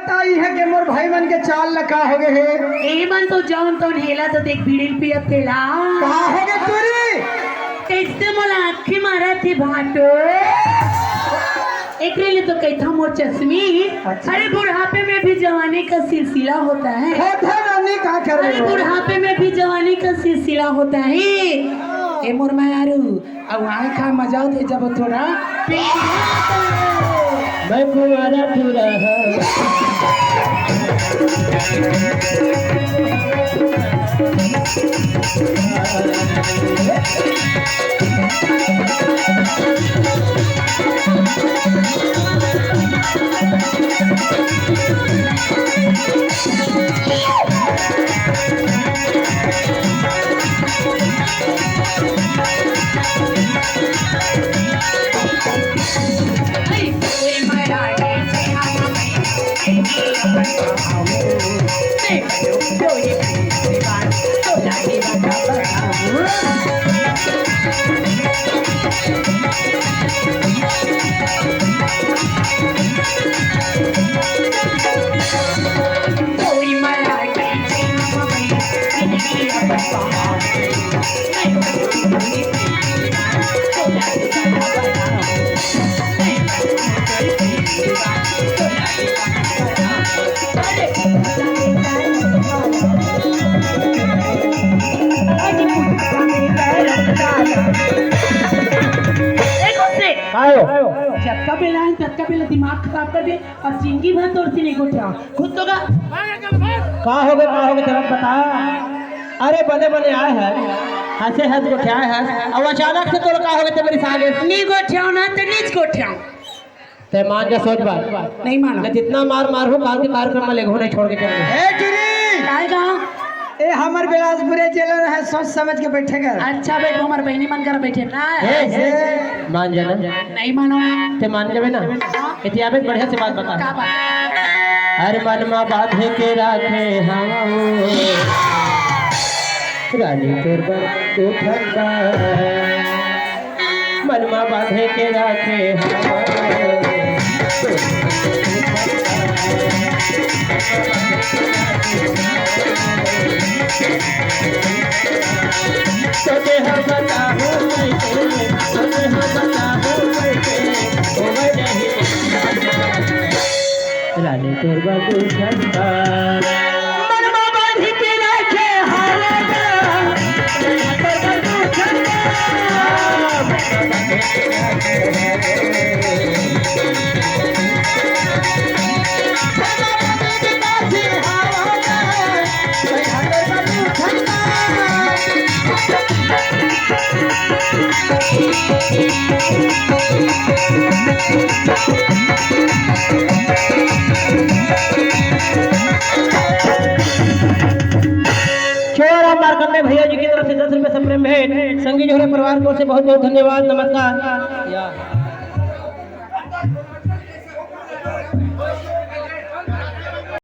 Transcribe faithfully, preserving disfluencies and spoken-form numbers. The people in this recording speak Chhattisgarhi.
ताई है के मोर भाई मन के चाल ल का होगे हे? ए मन तो जौन तौन हेला तो देख बीड़ी ल पियत तेला। का होगे टूरी? कइसे मोला आँखी मारत हे भाटो? एकरे लिए तो कहिथंव मोर चश्मी। अच्छा। अरे बुढ़ापे में भी जवानी का सिलसिला होता है। होथे ना, नी का करे अरे हो? बुढ़ापे में भी जवानी का सिलसिला होता है। ए मोर मायारू, अउ आँखा मजा होथे जब थोड़ा पी मैं कुंवारा पूरा है। आयो। जतका बेला हे, ततका बेला दिमाग खराब कर दे अउ जिंदगी भर तोर से नहीं गोठियाव। खुद तो का? का होगे, का होगे, चल बता। अरे बने बने आए हस, हँसे हँस गोठियाए हस, अउ अचानक से तोर का होगे, ते मेर सागे। नहीं गोठियाव ना, ते नीच गोठियाव। ते मान जा सोच बात। नहीं मानव। मैं जितना मार मारहूँ, काल के कार्यक्रम में लेगहूँ नहीं छोड़ के चल। ए टूरी! काय का? ए हमर बिलासपुरे जेलर हे, सोच समझ के बइठे कर। अच्छा भाई, हमर बहिनी मन कर बइठे ना। ए, ए। मान जाना। नहीं मानव। ते मान जाबे ना। हाँ। एती आबे बढ़िया से बात बता। का बात? अरे मन मा बांधे के राखे हवं। रानी तोर बर दू ठन बार। मन मा बांधे के राखे हवं। तो देह बताहूँ कइसे, तो देह बताहूँ कइसे, होवे नहीं। रानी तोर बर दू ठन बार। मन मा बांध के राखे हवं। छोरा मारकंडे भैया जी की तरफ से दस रुपए से प्रेम भेंट। संगी जोहरे परिवार को से बहुत बहुत धन्यवाद, नमस्कार।